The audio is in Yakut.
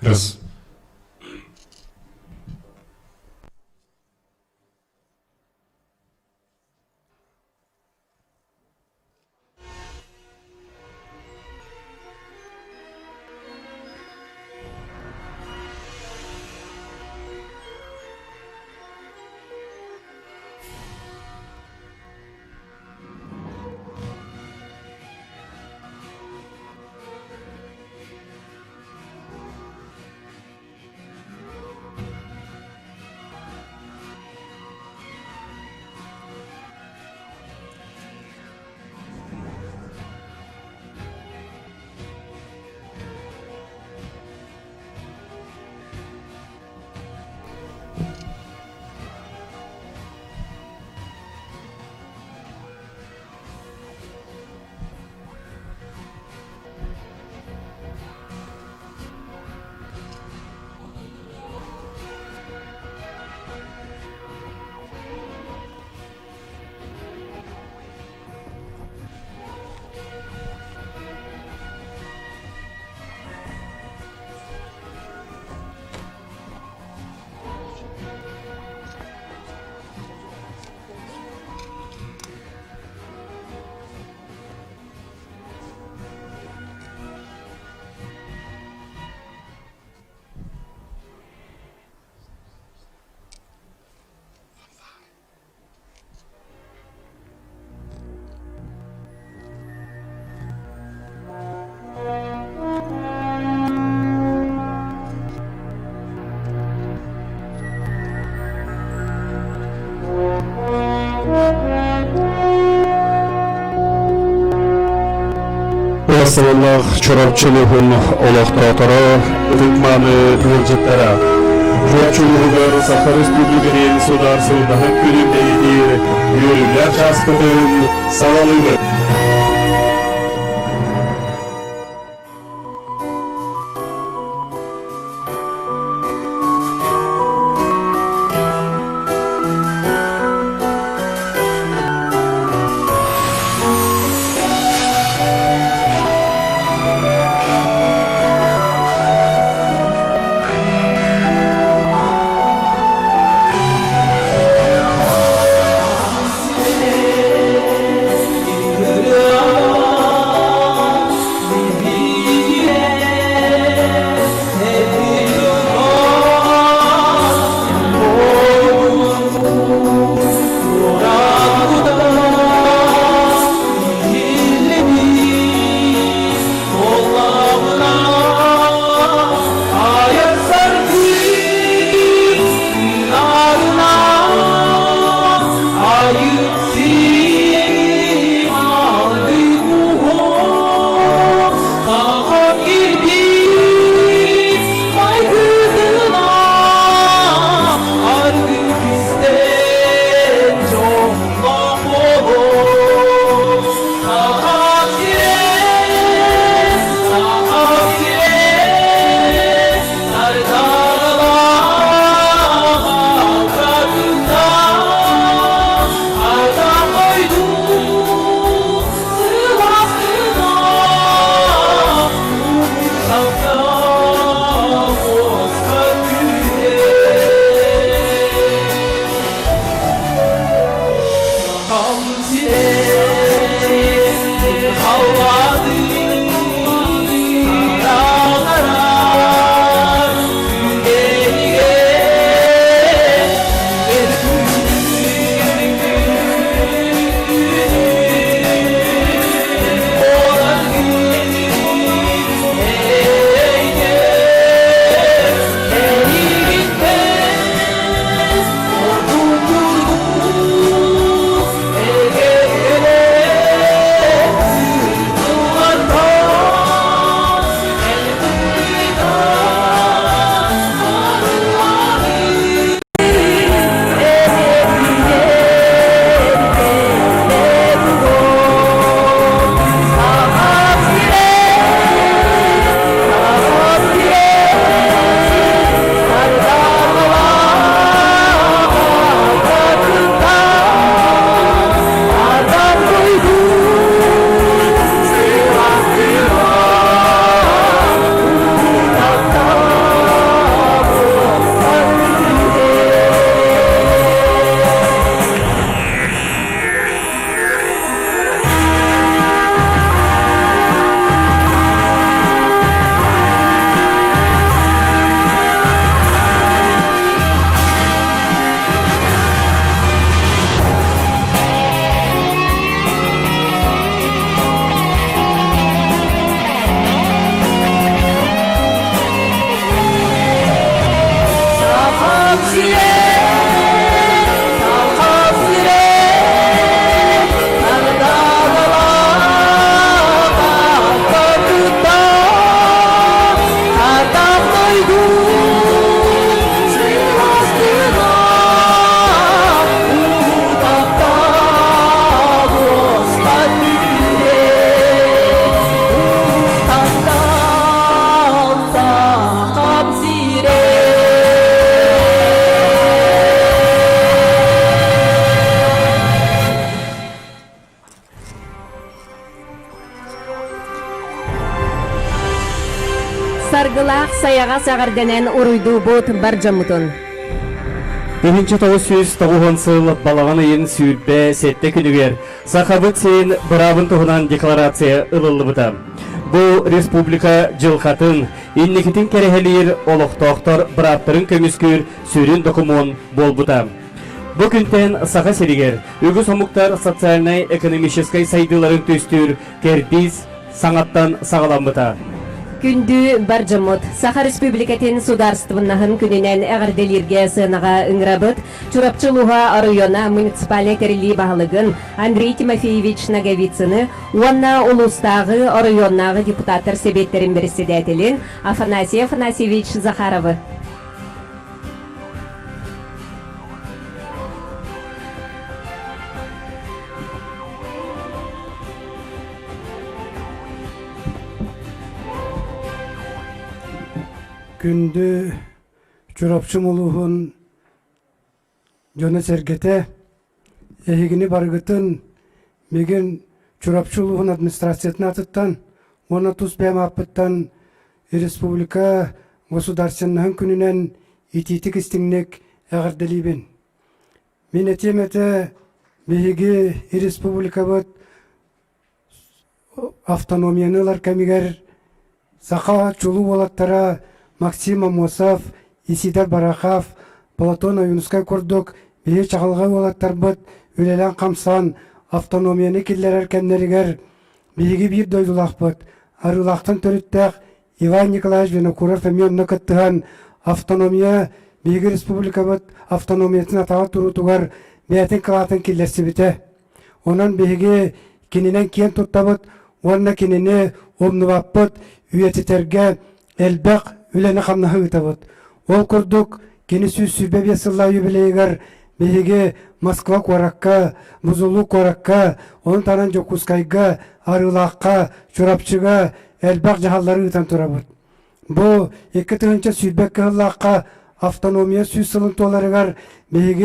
Раз. Сыллаах Чурапчы улууһун олохтооторо, ытык-мааны ыалдьыттара. Чурапчы улууһугар Саха Республикатын судаарыстыбаннаһын күнүн бэлиэтиир үөрүүлээх чааспытын саҕалыыбыт. Саргылаах сайаҕас эҕэрдэнэн уруйдуубут бар дьоммутун. 1990 сыл балаҕан ыйын 27 күнүгэр Сахабыт сирин быраабын туһунан декларация ылыллыбыта. Бу республика дьылҕатын, инникитин кэрэһэлиир олохтоохтор бырааптарын көмүскүүр сүрүн докумуон буолбута. Бу күнтэн Саха сиригэр үгүс омуктар социальнай-экономическай сайдыыларын түстүүр кэрдиис саҥаттан саҕаламмыта. Күндү бар дьоммут, Саха Республикатын судаарыстыбаннаһын күнүнэн эҕэрдэлииргэ сыанаҕа ыҥырабыт. Чурапчы улууһа оройуона муниципальнай тэриллии баһылыгын Андрей Тимофеевич Ноговицыны уонна улуустааҕы оройуоннааҕы депутаттар сэбиэттэрин бэрэссэдээтэлин Афанасий Афанасьевич Захаровы. Күндү Чурапчы улууһун дьоно-сэргэтэ, эһигини барыгытын мигин Чурапчы улууһун администрациятын аатыттан уонна тус бэйэм ааппыттан республика государственноһын күнүнэн итиитик истиҥник эҕэрдэлиибин. Мин этиэм этэ, биһиги республикабыт автономияны ылар кэмигэр саха чулуу уолаттара Максим Аммосов, Исидор Барахов, Платон Ойуунускай курдук биһи чаҕылҕай уолаттарбыт үлэлээн-хамсаан автономияны киллэрэр кэмнэригэр биһиги биир дойдулаахпыт Арыылаахтан төрүттээх Иван Николаевич Винокуров эмиэ онно кыттыһан автономия биһиги республикабыт автономиятын атаҕар туруутугар бэйэтин кылаатын киллэрсибитэ. Онон биһиги кининэн киэн туттабыт уонна кинини умнубаппыт, үйэтитэргэ элбэх үлэни-хамнаһы ыытабыт. Ол курдук, кини 125 сыллаах юбилейыгар биһиги Москва куоракка, Бузулук куоракка, ону таһынан Дьокуускайга, Арыылаахха, Чурапчыга элбэх дьаһаллары ыытан турабыт. Бу 2020 кыһыллаахха автономия 100 сылын туоларыгар биһиги.